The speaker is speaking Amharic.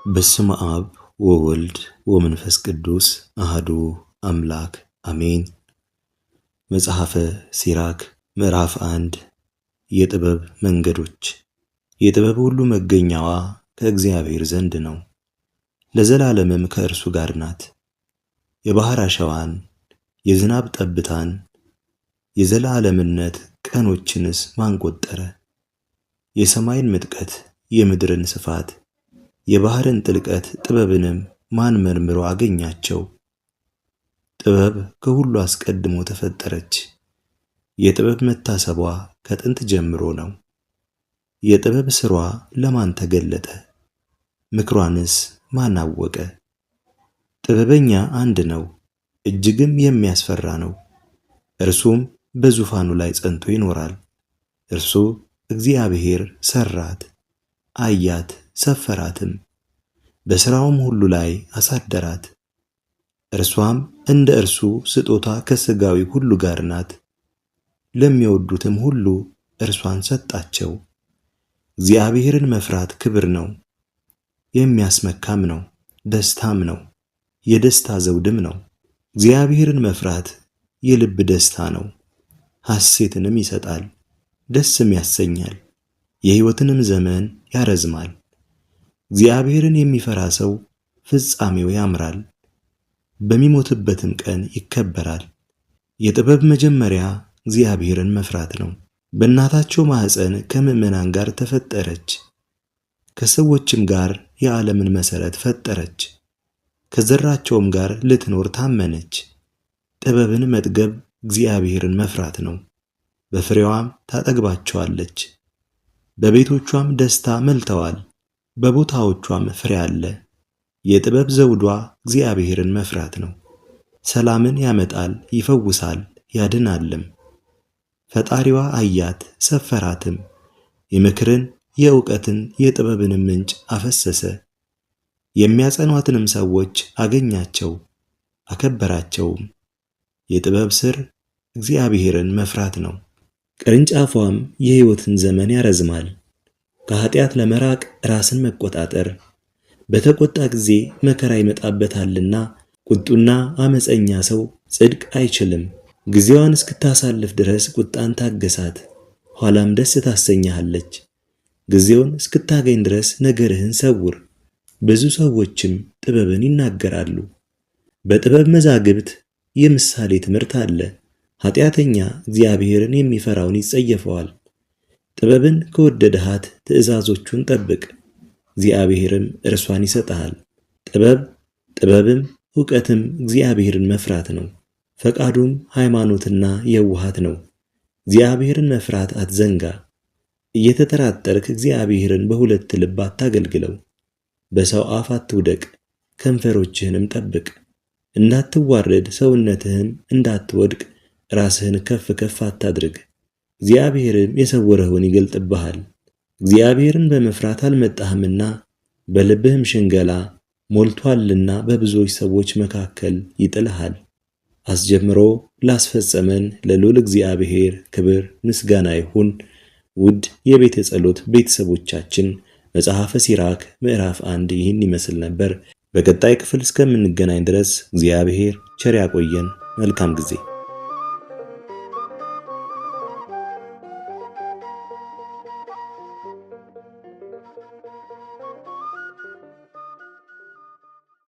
በስመ አብ ወወልድ ወመንፈስ ቅዱስ አሐዱ አምላክ አሜን። መጽሐፈ ሲራክ ምዕራፍ 1። የጥበብ መንገዶች። የጥበብ ሁሉ መገኛዋ ከእግዚአብሔር ዘንድ ነው፣ ለዘላለምም ከእርሱ ጋር ናት። የባሕር አሸዋን፣ የዝናብ ጠብታን፣ የዘላለምነት ቀኖችንስ ማን ቆጠረ? የሰማይን ምጥቀት፣ የምድርን ስፋት፣ የባሕርን ጥልቀት ጥበብንም ማን መርምሮ አገኛቸው? ጥበብ ከሁሉ አስቀድሞ ተፈጠረች፣ የጥበብ መታሰቧ ከጥንት ጀምሮ ነው። የጥበብ ሥሯ ለማን ተገለጠ? ምክሯንስ ማን አወቀ? ጥበበኛ አንድ ነው፣ እጅግም የሚያስፈራ ነው። እርሱም በዙፋኑ ላይ ጸንቶ ይኖራል። እርሱ እግዚአብሔር ሰራት፣ አያት፣ ሰፈራትም፣ በሥራውም ሁሉ ላይ አሳደራት። እርሷም እንደ እርሱ ስጦታ ከሥጋዊ ሁሉ ጋር ናት። ለሚወዱትም ሁሉ እርሷን ሰጣቸው። እግዚአብሔርን መፍራት ክብር ነው፣ የሚያስመካም ነው፣ ደስታም ነው፣ የደስታ ዘውድም ነው። እግዚአብሔርን መፍራት የልብ ደስታ ነው፣ ሐሴትንም ይሰጣል፣ ደስም ያሰኛል፣ የሕይወትንም ዘመን ያረዝማል። እግዚአብሔርን የሚፈራ ሰው ፍጻሜው ያምራል፣ በሚሞትበትም ቀን ይከበራል። የጥበብ መጀመሪያ እግዚአብሔርን መፍራት ነው። በእናታቸው ማኅፀን ከምዕመናን ጋር ተፈጠረች፣ ከሰዎችም ጋር የዓለምን መሠረት ፈጠረች። ከዘራቸውም ጋር ልትኖር ታመነች። ጥበብን መጥገብ እግዚአብሔርን መፍራት ነው። በፍሬዋም ታጠግባቸዋለች። በቤቶቿም ደስታ መልተዋል፣ በቦታዎቿም ፍሬ አለ። የጥበብ ዘውዷ እግዚአብሔርን መፍራት ነው። ሰላምን ያመጣል፣ ይፈውሳል፣ ያድናልም። ፈጣሪዋ አያት ሰፈራትም፣ የምክርን የእውቀትን የጥበብንም ምንጭ አፈሰሰ። የሚያጸኗትንም ሰዎች አገኛቸው፣ አከበራቸውም። የጥበብ ስር እግዚአብሔርን መፍራት ነው። ቅርንጫፏም የሕይወትን ዘመን ያረዝማል። ከኃጢአት ለመራቅ ራስን መቆጣጠር፣ በተቆጣ ጊዜ መከራ ይመጣበታልና ቁጡና አመፀኛ ሰው ጽድቅ አይችልም። ጊዜዋን እስክታሳልፍ ድረስ ቁጣን ታገሳት፣ ኋላም ደስ ታሰኝሃለች። ጊዜውን እስክታገኝ ድረስ ነገርህን ሰውር። ብዙ ሰዎችም ጥበብን ይናገራሉ። በጥበብ መዛግብት የምሳሌ ትምህርት አለ። ኃጢአተኛ እግዚአብሔርን የሚፈራውን ይጸየፈዋል። ጥበብን ከወደድሃት ትእዛዞቹን ጠብቅ፣ እግዚአብሔርም እርሷን ይሰጥሃል። ጥበብ ጥበብም ዕውቀትም እግዚአብሔርን መፍራት ነው። ፈቃዱም ሃይማኖትና የውሃት ነው። እግዚአብሔርን መፍራት አትዘንጋ። እየተጠራጠርክ እግዚአብሔርን በሁለት ልብ አታገልግለው። በሰው አፍ አትውደቅ፣ ከንፈሮችህንም ጠብቅ። እንዳትዋረድ ሰውነትህም እንዳትወድቅ ራስህን ከፍ ከፍ አታድርግ። እግዚአብሔርም የሰወረውን ይገልጥብሃል። እግዚአብሔርን በመፍራት አልመጣህምና በልብህም ሽንገላ ሞልቶአልና በብዙዎች ሰዎች መካከል ይጥልሃል። አስጀምሮ ላስፈጸመን ለልዑል እግዚአብሔር ክብር ምስጋና ይሁን። ውድ የቤተ ጸሎት ቤተሰቦቻችን፣ መጽሐፈ ሲራክ ምዕራፍ 1 ይህን ይመስል ነበር። በቀጣይ ክፍል እስከምንገናኝ ድረስ እግዚአብሔር ቸር ያቆየን። መልካም ጊዜ።